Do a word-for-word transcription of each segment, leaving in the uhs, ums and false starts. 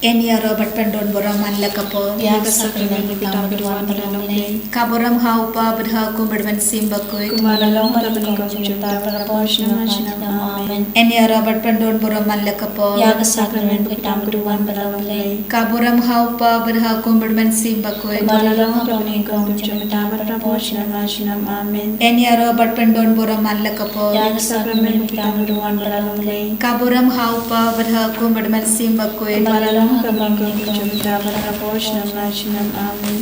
Yn ïaroh bad pyndon burom man la ka pop ïa ka sakramen ba bitam ba duwan ba la long lei. Ka burom ha u Kpa bad ha u Khun bad Mynsiem Bakhuid. Kumba la long ha ka bynta ka jong u Trai, para por shnong la shnong. Amen. Yn ïaroh bad pyndon burom man la ka pop ïa ka sakramen ba bitam ba duwan ba la long lei. Ka burom ha u Kpa bad ha u Khun bad Mynsiem Bakhuid. Kumba la long ha ka bynta ka jong u Trai, para por shnong la shnong. Amen. Yn ïaroh bad pyndon burom man la ka pop ïa ka sakramen ba bitam ba duwan ba la long lei. Ka burom ha u Kpa bad ha u Khun bad Mynsiem Bakhuid. Kumba la long ha ka bynta ka jong u Trai, para por shnong la shnong. Amen.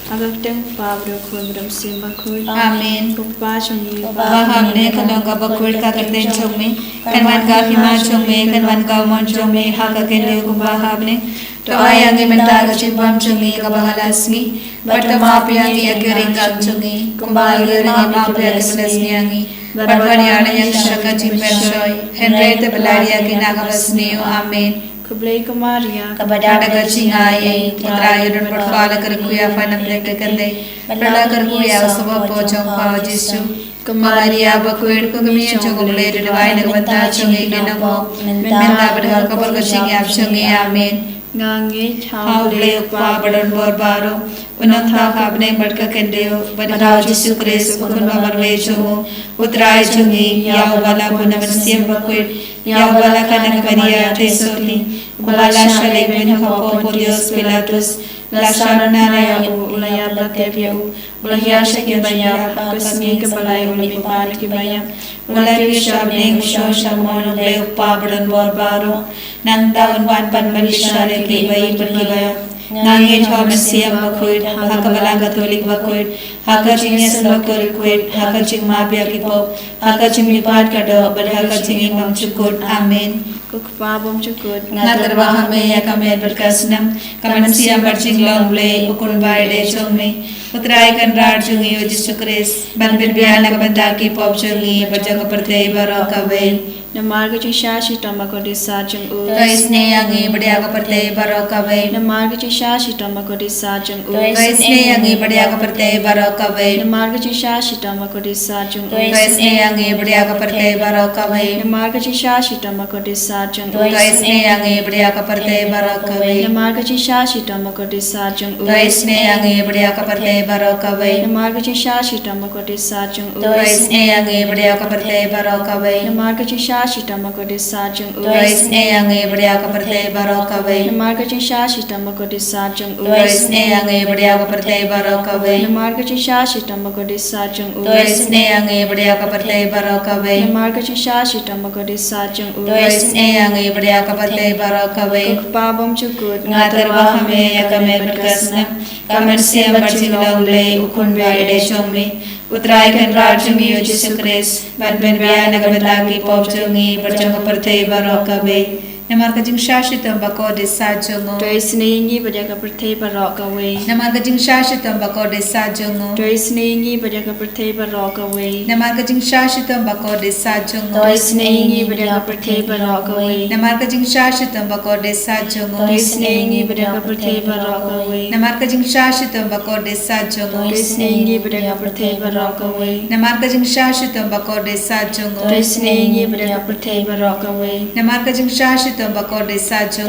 Ha ka kyrteng u Kpa bad u Khun bad u Mynsiem Bakhuid. Amen. Ko Kpa jong ngi uba ha bneng, ka long kaba khuid, ka kyrteng jong me kan wan, ka hima jong me kan wan, ka mon jong me ha ka khyndew kumba ha bneng. To ai ïa ngi mynta ka jingbam jong ngi kaba ha la ka sngi. Bad to map ïa ngi ïa ki riewkam jong ngi kumba ngi ruh ngi map ïa kiba la sniew ïa ngi. Bad wat ïa leit sha ka jingpynshoi, hynrei to pyllait ïa ngi na ka basniew. Amen. Khublei ko Maria, kaba don da ka jingai ei, u Trai u don bad pha, la kyrkhu ïa pha na pdeng ki khyndai, bad la kyrkhu ïa u saboh jong pha u Jisu. Ko Maria bakhuid, ko kmie jong U Blei, to duwai na ka bynta jong ngi ki nongpop, mynta bad ha ka por ka jingïap jong ngi. Amen. Nga ngeit ha U Blei u Kpa badonbor baroh, u nongthaw ha bneng bad ka khyndew, bad ha u Jisu Khrist u Khun ba marwei jong u, u Trai jong ngi, ïa uba la bun na Mynsiem Bakhuid, ïa uba la kha na ka Maria theisotti, uba la shah leit beiñ ha u Pontius Pilatus, la shah ratnat ïa u, u la ïap, la tep ïa u, u la hiar sha ki baïap, ha ka sngi kaba lai u la mihpat na ki baïap, u la kiew sha bneng, u shong sha ka mon U Blei u Kpa badonbor baroh. Nangta un wan ban pynbishar ïa kiba ïeit bad kiba ïap. Nga ngeit ha u Mynsiem Bakhuid, ha ka Balang Katholik bakhuid, ha ka jingïaseng bakhuid, ha ka jingmap ïa ki pop, ha ka jingmihpat ka doh, bad ha ka jingim bymjukut. Amen. Ko Kpa bymjukut, nga tyrwa ha me ïa ka met bad ka snam, ka mynsiem bad jinglong Blei, u Khun ba ïadei jong me, u Trai Kynrad jong ngi u Jisu Khrist, ban pynbiang na ka bynta ki pop jong ngi bad jong ka pyrthei baroh kawei. Namar ka jingshah shitom bakordit sat jong u, to isynei ïa ngi bad ïa ka pyrthei baroh kawei. Namar ka jingshah shitom bakordit sat jong u, to isynei ïa ngi bad ïa ka pyrthei baroh kawei. Namar ka jingshah shitom bakordit sat jong u, to isynei ïa ngi bad ïa ka pyrthei baroh kawei. Namar ka jingshah shitom bakordit sat jong u, to isynei ïa ngi bad ïa ka pyrthei baroh kawei. Namar ka jingshah shitom bakordit sat jong u, to isynei ïa ngi bad ïa ka pyrthei baroh kawei. Namar ka jingshah shitom bakordit sat jong u, to isynei ïa ngi bad ïa ka pyrthei baroh kawei. Namar ka jingshah shitom bakordit sat jong u, to isynei ïa ngi bad ïa ka pyrthei baroh kawei. Namar ka jingshah shitom bakordit sat jong u, to isynei ïa ngi bad ïa ka pyrthei baroh kawei. Namar ka jingshah shitom bakordit sat jong u, to isynei ïa ngi bad ïa ka pyrthei baroh kawei. Namar ka jingshah shitom bakordit sat jong u, to isynei ïa ngi bad ïa ka pyrthei baroh kawei. Ko Kpa bymjukut, nga tyrwa ha me ïa ka met bad ka snam, ka mynsiem bad jinglong Blei, u Khun ba ïadei jong me, u Trai Kynrad jong ngi u Jisu Khrist, ban pynbiang na ka bynta ki pop jong ngi bad jong ka pyrthei baroh kawei. Namar ka jingshah shitom bakordit sat jong u, to isynei ïa ngi bad ïa ka pyrthei baroh kawei. Namar ka jingshah shitom bakordit sat jong u, to isynei ïa ngi bad ïa ka pyrthei baroh kawei. Namar ka jingshah shitom bakordit sat jong u, to isynei ïa ngi bad ïa ka pyrthei baroh kawei. Namar ka jingshah shitom bakordit sat jong u, to isynei ïa ngi bad ïa ka pyrthei baroh kawei. Namar ka jingshah shitom bakordit sat jong u, to isynei ïa ngi bad ïa ka pyrthei baroh kawei. Namar ka jingshah shitom bakordit sat jong u, to isynei ïa ngi bad ïa ka pyrthei baroh kawei. Namar ka jingshah shitom bakordit sat jong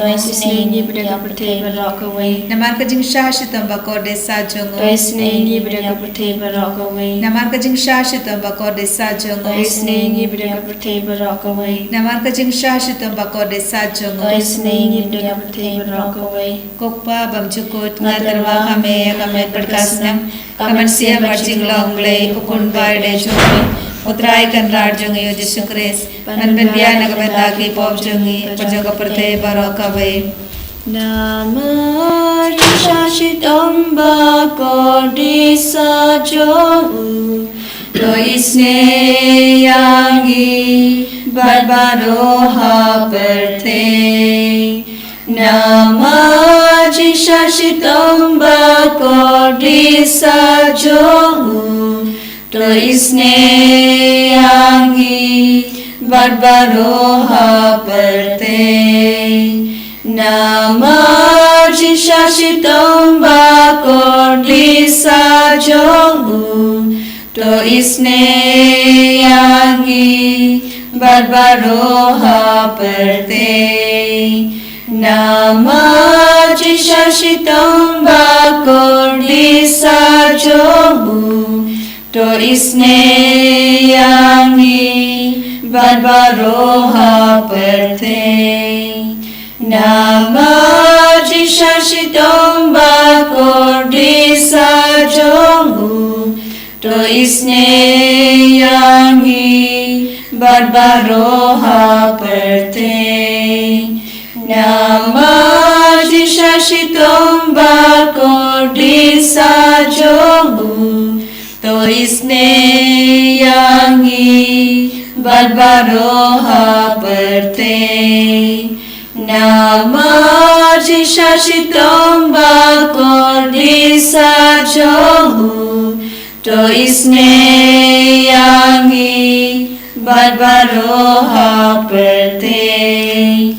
u, to isynei ïa ngi bad ïa ka pyrthei baroh kawei. Namar ka jingshah shitom bakordit sat jong u, to isynei ïa ngi bad ïa ka pyrthei baroh kawei. Namar ka jingshah shitom bakordit sat jong u, to isynei ïa ngi bad ïa ka pyrthei baroh kawei. Namar ka jingshah shitom bakordit sat jong u, to isynei ïa ngi bad ïa ka pyrthei baroh kawei. Ko Kpa bymjukut, nga tyrwa ha me ïa ka met bad ka snam, ka mynsiem bad jinglong Blei, u Khun ba ïadei jong me, u Trai Kynrad jong ngi u Jisu Khrist, ban pynbiang na ka bynta ki pop jong ngi bad jong ka pyrthei baroh kawei. Namar ka jingshah shitom bakordit sat jong u, to isynei ïa ngi bad baroh ha pyrthei. Namar ka jingshah shitom bakordit sat jong u, to isynei ïa ngi bad baroh ha pyrthei. Namar ka jingshah shitom bakordit sat jong u, to isynei ïa ngi bad baroh ha pyrthei. Namar jingshah shitom ba kordit sah jong u, to isynei ïa ngi bad baroh ha pyrthei. Namar jingshah shitom ba kordit sah jong u, to isynei ïa ngi bad baroh ha pyrthei. Namar jingshah shitom ba kordit sah jong u, to isynei ïa ngi bad baroh ha pyrthei. Namar jingshah shitom ba kordit sah jong u, to isynei ïa ngi bad baroh ha pyrthei.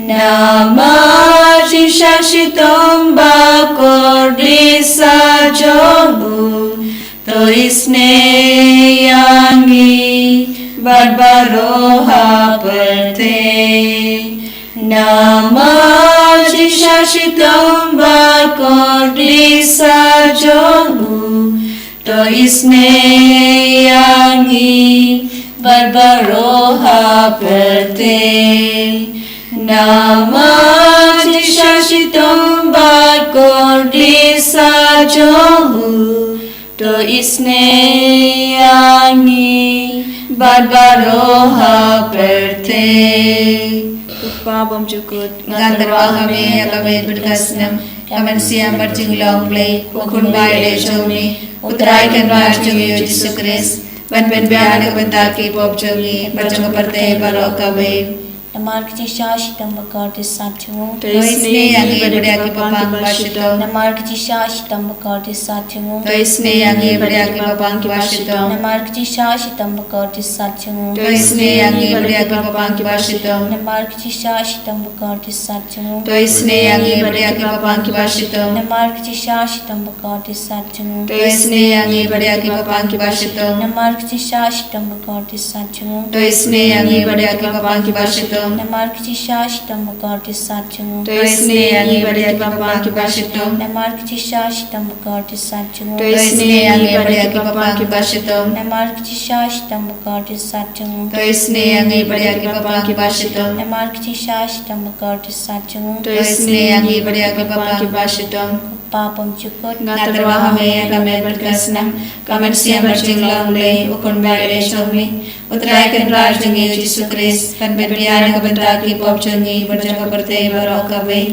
Namar jingshah shitom ba kordit sah jong u, to isynei ïa ngi bad baroh ha pyrthei. Namar jingshah shitom ba kordit sah jong u, to isynei ïa ngi bad baroh ha pyrthei. Namar jingshah shitom ba kordit sah jong u, to isynei ïa ngi bad baroh ha pyrthei. Ko Pa bymjukut, nga tyrwa ha me ïa ka miet bad ka snem, ka mynsiem bad jinglong Blei, u khun ba ïeit jong me, u Trai Kynrad jong ngi u Jisu Khrist, ban pynbiang na ka bynta ki pop jong ngi bad jong ka pyrthei baroh kawei. Namar ka jingshah shitom ba kordit sah jong u, to isynei ïa ngi bad ïa ki bapang kiba shitom. Namar ka jingshah shitom ba kordit sah jong u, to isynei ïa ngi bad ïa ki bapang kiba shitom. Namar ka jingshah shitom ba kordit sah jong u, to isynei ïa ngi bad ïa ki bapang kiba shitom. Namar ka jingshah shitom ba kordit sah jong u, to isynei ïa ngi bad ïa ki bapang kiba shitom. Namar ka jingshah shitom ba kordit sah jong u, to isynei ïa ngi bad ïa ki bapang kiba shitom. Namar ka jingshah shitom ba kordit sah jong u, to isynei ïa ngi bad ïa ki bapang kiba shitom. Namar ka jingshah shitom ba kordit sah jong u, to isynei ïa ngi bad ïa ki bapang kiba shitom. Namar ka jingshah shitom ba kordit sah jong u, to isynei ïa ngi bad ïa ki bapang kiba shitom. Namar ka jingshah shitom ba kordit sah jong u, to isynei ïa ngi bad ïa ki bapang kiba shitom. Namar ka jingshah shitom ba kordit sah jong u, to isynei ïa ngi bad ïa ki bapang kiba shitom. Ko Pa bymjukut, nga tyrwa ha me ïa ka miet bad ka snem, ka mynsiem bad jinglong Blei, u khun ba ïeit jong me, u Trai Kynrad jong ngi u Jisu Khrist, ban pynbiang na ka bynta ki pop jong ngi bad jong ka pyrthei baroh kawei.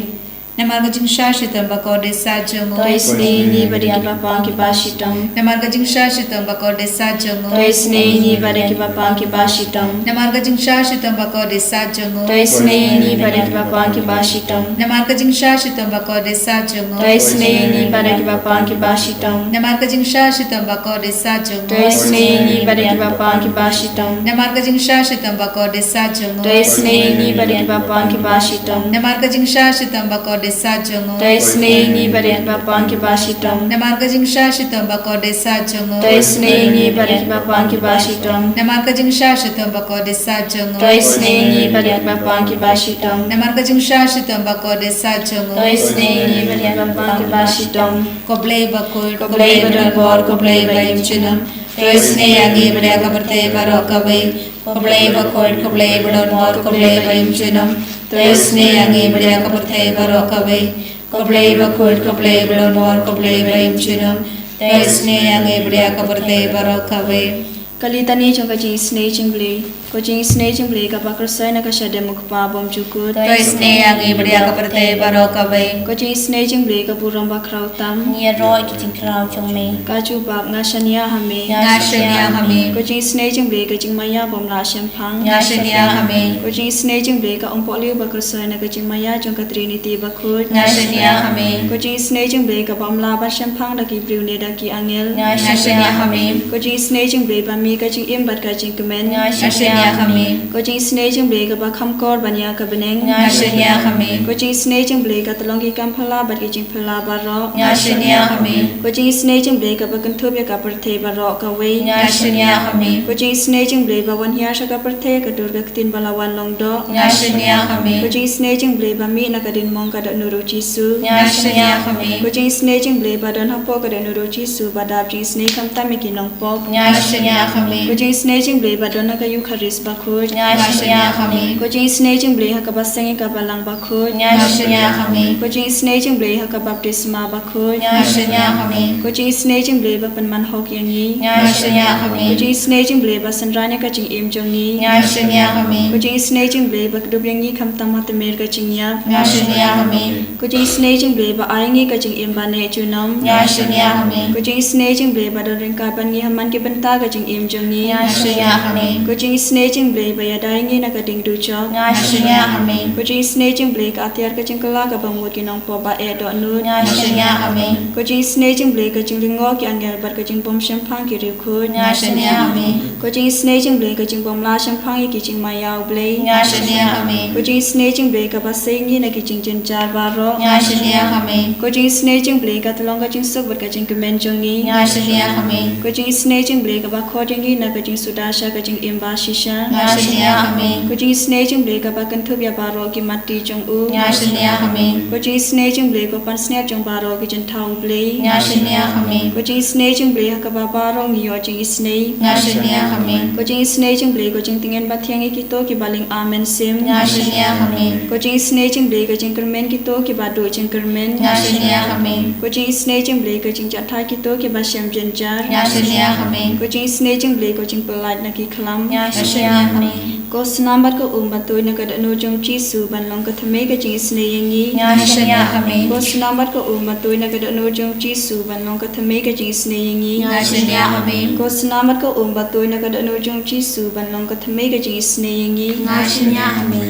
Namar ka jingshah shitom ba kordit sah jong u, to isynei ïa ngi bad ïa ki bapang kiba shitom. Namar ka jingshah shitom ba kordit sah jong u, to isynei ïa ngi bad ïa ki bapang kiba shitom. Namar ka jingshah shitom ba kordit sah jong u, to isynei ïa ngi bad ïa ki bapang kiba shitom. Namar ka jingshah shitom ba kordit sah jong u, to isynei ïa ngi bad ïa ki bapang kiba shitom. Namar ka jingshah shitom ba kordit sah jong u, to isynei ïa ngi bad ïa ki bapang kiba shitom. Namar ka jingshah shitom ba kordit sah jong u, to isynei ïa ngi bad ïa ki bapang kiba shitom. Namar ka jingshah shitom ba kordit sah jong u, to isynei ïa ngi bad ïa ki bapang kiba shitom. Namar ka jingshah shitom ba kordit sah jong u, to isynei ïa ngi bad ïa ki bapang kiba shitom. Namar ka jingshah shitom ba kordit sah jong u, to isynei ïa ngi bad ïa ki bapang kiba shitom. Namar ka jingshah shitom ba kordit sah jong u, to isynei ïa ngi bad ïa ki bapang kiba shitom. Ko Blei bakhuid, ko Blei badonbor, ko Blei ba im junom, to isynei ïa ngi bad ïa ka pyrthei baroh kawei. Ko Blei bakhuid, ko Blei badonbor, ko Blei ba im junom, to isynei ïa ngi bad ïa ka pyrthei baroh kawei. Ko Blei bakhuid, ko Blei badonbor, ko Blei ba im junom, to isynei ïa ngi bad ïa ka pyrthei baroh kawei. Ka litani jong ka jingisynei jong Blei. Ko jingisynei jong Blei kaba khreh sha na ka shadem u Kpa bymjukut, to isynei ïa ngi bad ïa ka pyrthei baroh kawei. Ko jingisynei jong Blei ka burom bakhraw tam, ngi ïaroh ïa ki jingkhraw jong me. Ka jubab, nga shaniah ha me, nga shaniah ha me. Ko jingisynei jong Blei ka jingmaïa bym lah shemphang, nga shaniah ha me. Ko jingisynei jong Blei ka umpohliew ba khreh sha na ka jingmaïa jong ka Trinity bakhuid, nga shaniah ha me. Ko jingisynei jong Blei kaba ym lah ban shemphang da ki briew ne da ki angel, nga shaniah ha me. Ko jingisynei jong Blei ba Mi ka jingim bad ka jingkmen. Nga shaniah ha me. Ko jingisynei jong U Blei kaba kham kor ban ïa ka bneng. Nga shaniah ha me. Ko jingisynei jong U Blei ka tyllong ki kam phylla bad ki jingphylla baroh. Nga shaniah ha me. Ko jingisynei jong U Blei kaba kynthup ïa ka pyrthei baroh kawei. Nga shaniah ha me. Ko jingisynei jong U Blei ba wan hiar sha ka pyrthei ka dur ka ktien ba la wan long doh. Nga shaniah ha me. Ko jingisynei jong U Blei ba mih na ka diengmong ka dohnud U Jisu. Nga shaniah ha me. Ko jingisynei jong U Blei ba don hapoh ka dohnud U Jisu ba dap jingisynei khamtam ïa ki nongpop. Nga shaniah ha me. Ko jingisynei jong U Blei ba don ha ka Eukharist bakhuid. Nga shaniah ha me. Ko jingisynei jong U Blei ha ka baseng ïa ka balang bakhuid. Nga shaniah ha me. Ko jingisynei jong U Blei ha ka baptisma bakhuid. Nga shaniah ha me. Ko jingisynei jong U Blei ba pynman hok ïa ngi. Nga shaniah ha me. Ko jingisynei jong U Blei ba synran ïa ka jingim jong ngi. Nga shaniah ha me. Ko jingisynei jong U Blei ba kdup ïa ngi khamtam ha tmier ka jingïap. Nga shaniah ha me. Ko jingisynei jong U Blei ba ai ngi ka jingim ba neh junom. Nga shaniah ha me. Ko jingisynei jong U Blei ba don ryngkat bad ngi ha man ki bynta ka jingim jong ngi. Nga shaniah ha me. Ko jingisynei jong U Blei ba ïada ïa ngi na ka diengdujok. Nga shaniah ha me. Ko jingisynei jong U Blei ka atiar ka jingkylla kaba mut ki nongpop ba eh dohnud. Nga shaniah ha me. Ko jingisynei jong U Blei ka jinglyngngoh ki angel bad ka jingbym shemphang ki riewkhuid. Nga shaniah ha me. Ko jingisynei jong U Blei ka jingbym lah shemphang ïa ki jingmaïa U Blei. Nga shaniah ha me. Ko jingisynei jong U Blei kaba sei ngi na ki jingjynjar baroh. Nga shaniah ha me. Ko jingisynei jong U Blei ka tyllong ka jingsuk bad ka jingkmen jong ngi. Nga shaniah ha me. Ko jingisynei jong U Blei kaba khot ïa ngi na ka jingsuda sha ka jingim ba shisha. Nga shaniah ha me. Ko jingisynei jong U Blei kaba kynthup ïa baroh ki matti jong u. Nga shaniah ha me. Ko jingisynei jong U Blei ko pansngiat jong baroh ki jingthaw U Blei. Nga shaniah ha me. Ko jingisynei jong U Blei ha kaba baroh ngi ïoh jingisynei. Nga shaniah ha me. Ko jingisynei jong U Blei ko jingtngen ba thiang ïa kito kiba lyngba mynsiem. Nga shaniah ha me. Ko jingisynei jong U Blei ka jingkyrmen kito kiba duh jingkyrmen. Nga shaniah ha me. Ko jingisynei jong U Blei ka jingjahthait kito kiba shem jynjar. Nga shaniah ha me. Ko jingisynei jong U Blei ko jingpyllait na ki khlam. Nga shaniah ha me. Ko snam bad ko um ba tuid na ka dohnud jong U Jisu ban long ka thymmei ka jingisynei ïa ngi. Nga shaniah ha me. Ko snam bad ko um ba tuid na ka dohnud jong U Jisu ban long ka thymmei ka jingisynei ïa ngi. Nga shaniah ha me. Ko snam bad ko um ba tuid na ka dohnud jong U Jisu ban long ka thymmei ka jingisynei ïa ngi. Nga shaniah ha me.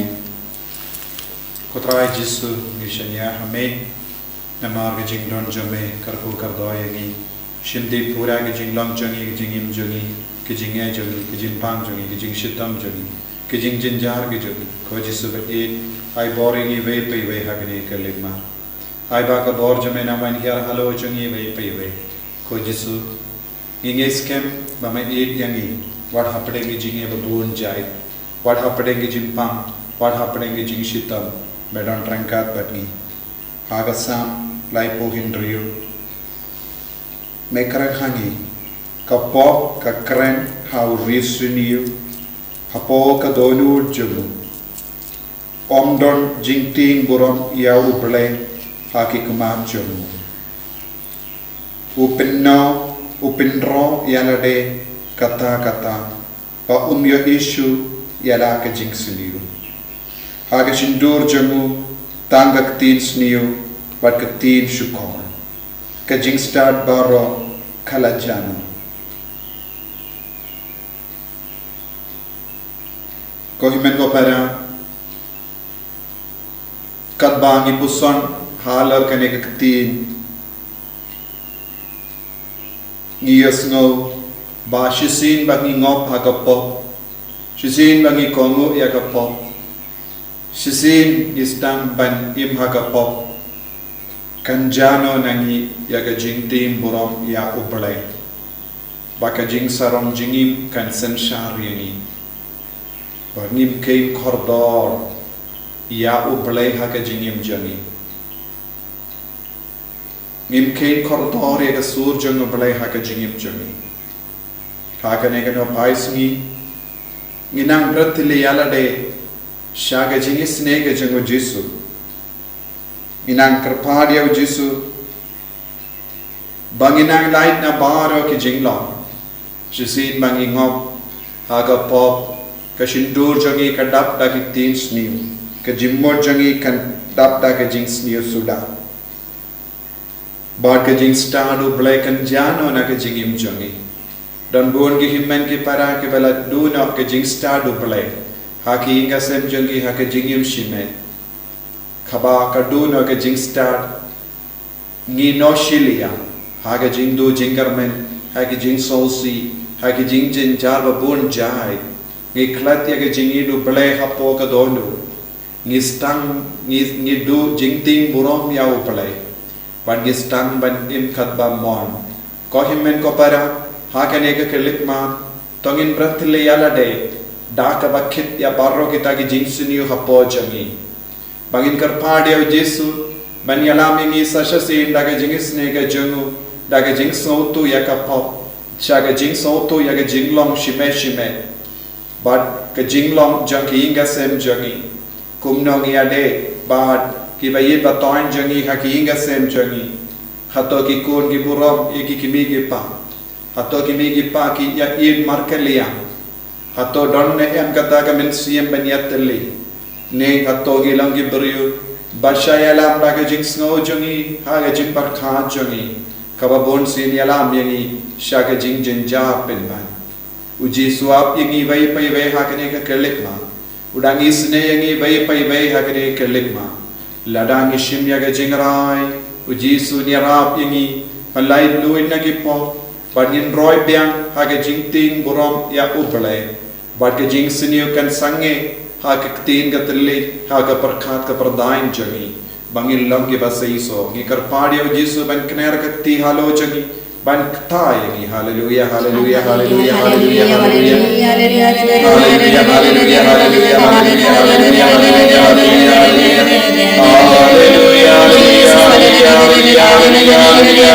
Ko Trai Jisu, ngi shaniah ha me. Namar ka jingdon jong me kyrkhu kyrdoh ïa ngi. Shim dei pura ka jinglong jong ngi, ka jingim jong ngi, ka jingeh jong ngi, ka jingpang jong ngi, ka jingshitom jong ngi, ka jingjynjar ka jong ngi. Ko Jisu ba ïeit, ai bor ïa ngi iwei pa iwei ha kane ka leit mar. Ai ba ka bor jong me nang wan hiar halor jong ngi iwei pa iwei. Ko Jisu, ngi ngeit skhem ba me ïeit ïa ngi, wat hapdeng ki jingeh ba bun jait, wat hapdeng ki jingpang, wat hapdeng ki jingshitom, me don ryngkat bad ngi. Ha ka Salm laiphew hynriew, me kren ha ngi, ka pop ka kren ha u riewsniew hapoh ka dohnud jong u. Ym don jingtieng burom ïa U Blei ha ki khmat jong u. U pynnoh, u pynroh ïa lade katta katta, ba um ïoh issue ïa la ka jingsniew. Ha ka shyntur jong u tang ka ktien sniew bad ka ktien shukor. Ka jingstad baroh ka la jan. Ko hynmen ko para, katba ngi puson halor kane ka ktien, ngi ïohsngew ba shisien ba ngi ngop ha ka pop, shisien ba ngi kohnguh ïa ka pop, shisien ngi sdang ban im ha ka pop, kan jan noh na ngi ïa ka jingtieng burom ïa U Blei. Ba ka jingsarong jingim kan synshar ïa ngi. Ba ngim kheiñ kordor ïa U Blei ha ka jingim jong ngi. Ngim kheiñ kordor ïa ka sur jong U Blei ha ka jingim jong ngi. Ha kane ka nongpynsngi, ngi nang bret ïa lade sha ka jingisynei ka jong U Jisu. Ngi nang kyrpad ïa U Jisu ba ngin nang lait na baroh ki jinglong. Shisien ba ngi ngop ha ka pop, ka shyntur jong ngi ka dap da ki ktien sniew, ka jingmut jong ngi kan dap da ka jingsniew suda. Bad ka jingstad U Blei kan jan noh na ka jingim jong ngi. Don bun ki hynmen ki para kiba la duh noh ka jingstad U Blei ha ki ïing ki sem jong ki, ha ka jingim shimet. Kaba ka duh noh ka jingstad, ngi noh shiliang ha ka jingduh jingkyrmen, ha ka jingsngewsih, ha ki jingjynjar ba bun jait, ngi klet ïa ka jingïeit U Blei hapoh ka dohnud. Ngi stang, ngi, ngi duh jingtieng burom ïa U Blei. Ban ngi stang ban im katba mon. Ko hynmen ko para, ha kane ka khyllipmat, to ngin bret lei ïa lade, da kaba kit ïa baroh kita ki jingsniew hapoh jong ngi. Ba ngin kyrpad ïa U Jisu ban ïalam ïa ngi sa shisien da ka jingisynei ka jong u, da ka jingsngewthuh ïa ka pop, sha ka jingsngewthuh ïa ka jinglong shimet shimet, bad ka jinglong jong ki ïing ka sem jong ngi. Kumno ngi ïadei bad kiba ïeit ba toiñ jong ngi ha ki ïing ka sem jong ngi. Hato ki khun ki burom ïa ki kmie ki kpa? Hato ki kmie ki kpa ki ïa ïeit markylliang? Hato don ne em kata ka mynsiem ban ïatylli? Ne hato ngi long ki briew ba shah ïalam da ka jingsngew jong ngi ha ka jingpyrkhat jong ngi, kaba bun sien ïalam ïa ngi sha ka jingjynjar pynban? U Jisu u ap ïa ngi iwei pa iwei ha kane ka khyllipmat. U dang isynei ïa ngi iwei pa iwei ha kane ka khyllipmat. Lada ngi shim ïa ka jingrai U Jisu, un ïarap ïa ngi ban lait luid na ki pop, bad ngin roi biang ha ka jingtieng burom ïa U Blei. Bad ka jingsniew kan sangeh ha ka ktien ka thylliej, ha ka pyrkhat ka pyrdaiñ jong ngi. Ba ngin long kiba seisoh, ngi kyrpad ïa U Jisu ban kner ka kti halor jong ngi, ban kta ïa ngi. Haleluia, haleluia, haleluia, haleluia, haleluia. Haleluia, haleluia, haleluia, haleluia, haleluia, haleluia, haleluia. Haleluia, haleluia, haleluia, haleluia, haleluia, haleluia.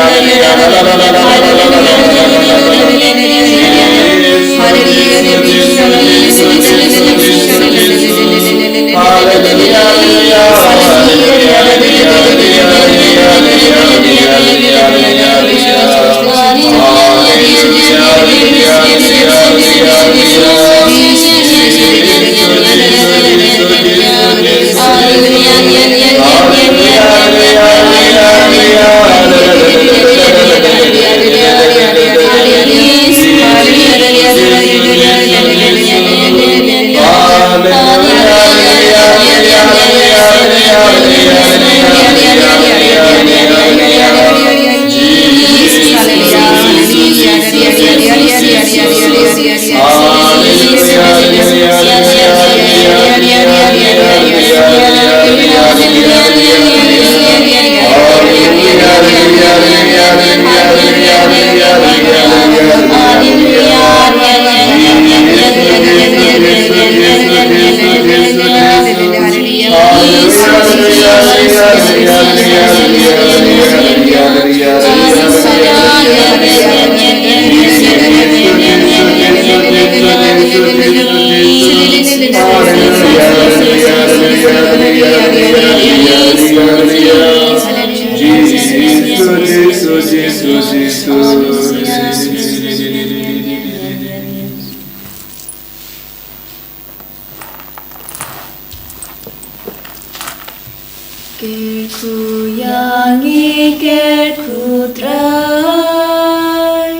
Kyrkhu ïa ngi, kyrkhu Trai.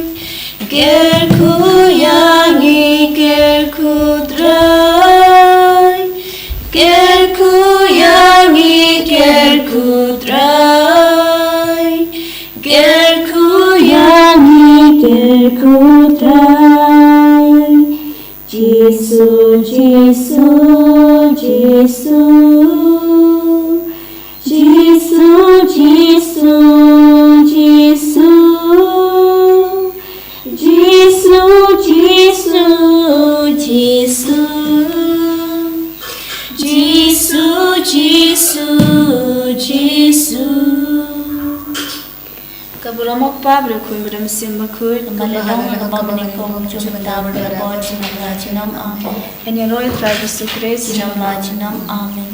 Kyrkhu ïa ngi, kyrkhu Trai. Kyrkhu ïa ngi, kyrkhu Trai. Kyrkhu ïa ngi, kyrkhu Trai. Jisu, Jisu, Jisu. Jisu, Jisu, Jisu. Jisu, Jisu, Jisu. Jisu, Jisu, Jisu. Ka burom u Kpa, bad u Khun, bad u Mynsiem Bakhuid. Kumba la long, kumba ha kaba nyngkong, kumjuh mynta, bad barabor, junom la junom. Amen. Ngan ïaroh ïa u Trai Jisu Khrist. Junom la junom. Amen.